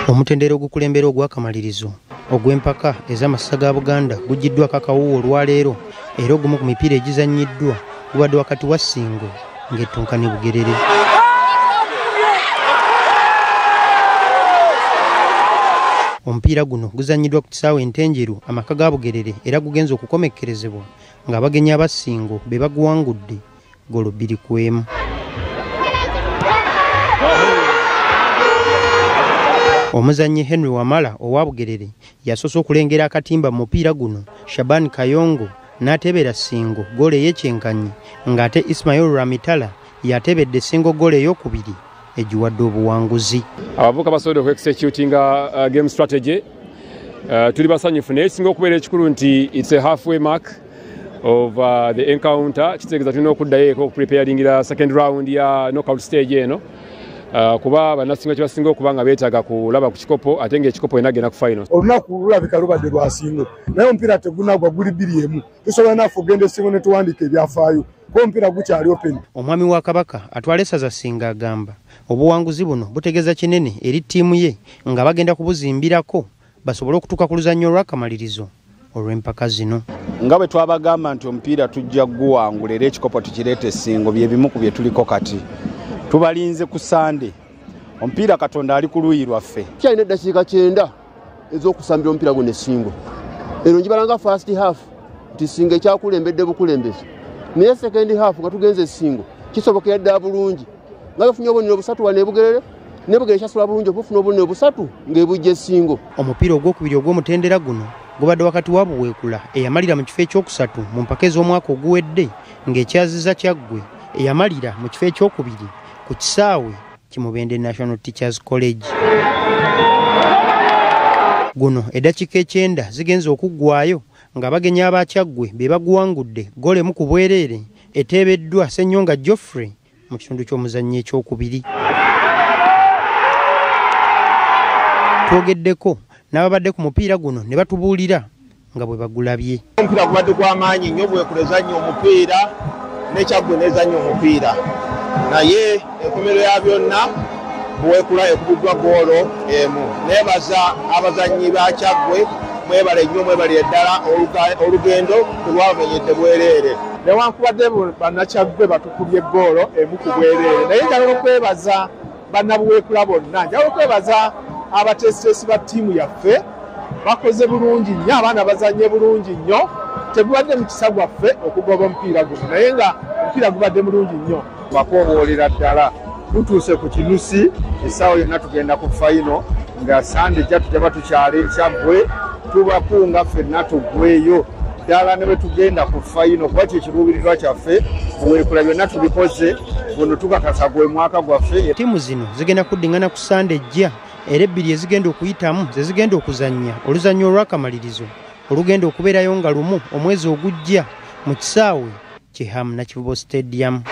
Omutendera ogukulembera ogw'akamalirizo ogw'empaka ez'amasaza ga Buganda guggyiddwako akawuwo olwaleero, era ogumu ku mipiira egizannyiddwa gubadde wakati wa Ssingo ng'ettunka ne Bugerere. Omupiira guno guzannyiddwa ku kisaawe Ntenjeru amaka ga Bugerere, era gugenze okukomekkerezebwa ng'abagenyi aba Ssingo be baguwangudde ggolo 2-1. Omuzannyi Henry Wamala owa Bugerere yasoose okulengera akatimba mu mupiira guno, Shaban Kayongo n'ateebera Ssingo ggoolo ey'ekyenkanyi, ng'ate Ismail Ramitala yateebedde Ssingo ggoolo ey'okubiri egiwadde obuwanguzi. Abavubuka basobodde okuexecutinga game strategy. Tuli basanyufu, naye ekisinga okubeera ekikulu nti it's a halfway mark of the encounter. Kitegeeza tulina okuddayo eko okupreparingira second round ya knockout stage eno, kuba bannasinga kye basinga okuba nga beetaaga kulaba ku kikopo, ate ng'ekikopo ena genda ku final. Olunaku lulabika lubadde lwa Ssingo, naye omupiira tegunagwa, guli 2-1. Tusobola naffe okugenda Essingo ne tuwandiika ebyafaayo, kuba omupiira gukyali open. Omwami wa Kabaka atwala essaza Ssingo agamba obuwanguzi buno butegeeza kinene eri ttiimu ye, nga bagenda kubuzimbirako basobole okutuuka ku luzannya olw'akamalirizo olw'empaka zino. Nga bwe twabagamba nti omupiira tujja guwangula era ekikopo tukireeta Essingo, bye bimu ku bye tuliko kati. Tubalinze ku Sande, omupiira Katonda ali ku luuyi lwaffe. Kyalina eddakiika 90 ez'okusambira omupiira guno Essingo. Eno ngibala nga first half nti Ssingo ekyakulembedde bukulembeze, naye second half nga tugenze Essingo kisobokera ddala bulungi, nga bafunye obubonero busatu wano e Bugerere, ne Bugerere kyasobola bulungi okufuna obubonero busatu ng'ebujja Essingo. Omupiira ogwokubiri ogw'omutendera guno gubadde wakati wa Buweekula eyamalira mu kifo ekyokusatu mu mpaka ez'omwaka oguwedde, ng'ekyaziza Kyaggwe eyamalira mu kifo ekyokubiri ku kisaawe Kimubende National Teachers College. Guno eddakiika 90 zigenze okuggwayo ng'abagenyi aba Kyaggwe be baguwangudde ggoolo 1 ku bwereere eteebeddwa Ssennyonga Geoffrey mu kitundu ky'omuzannyo ekyokubiri. Twogeddeko n'ababadde ku mupiira guno ne batubuulira nga bwe bagulabye. Omupiira gubadde gw'amaanyi nnyo, Buweekula ezannya omupiira ne Kyaggwe n'ezannya omupiira, naye enkomerero ya byonna Buweekula ekubiddwa ggoolo 1. Neebaza abazannyi ba Kyaggwe, mwebale nnyo, mwebalire ddala, olugendo telwabamenyedde bwereere. Newankubadde bannakyaggwe batukubye ggoolo 1 ku bwereere, naye njagala okwebaza bannabuweekula bonna, njagala okwebaza abateesiteesi ba ttiimu yaffe, bakoze bulungi nnyo, abaana bazannye bulungi nnyo. Tegubadde mukisa gwaffe okugoba omupiira guno, naye nga omupiira gubadde mulungi nnyo. Bakowoolera ddala, tutuuse ku kinusi, essaawa yonna tugenda ku fayino, nga Sande ejja tujja tukyala Ekyaggwe, tubakunga ffenna tuggweyo ddala ne bwe tugenda ku fayino, kuba kye kiruubirirwa kyaffe. Buweekula byonna tubikoze, guno tukakasa gwe mwaka gwaffe. Ttiimu zino zigenda kuddingana ku Sande ejja, era 2 ezigenda okuyitamu ze zigenda okuzannya oluzannya olw'akamalirizo olugenda okubeerayo nga lumu omwezi ogujja mu kisaawe Kiham Nakivubo Stadium.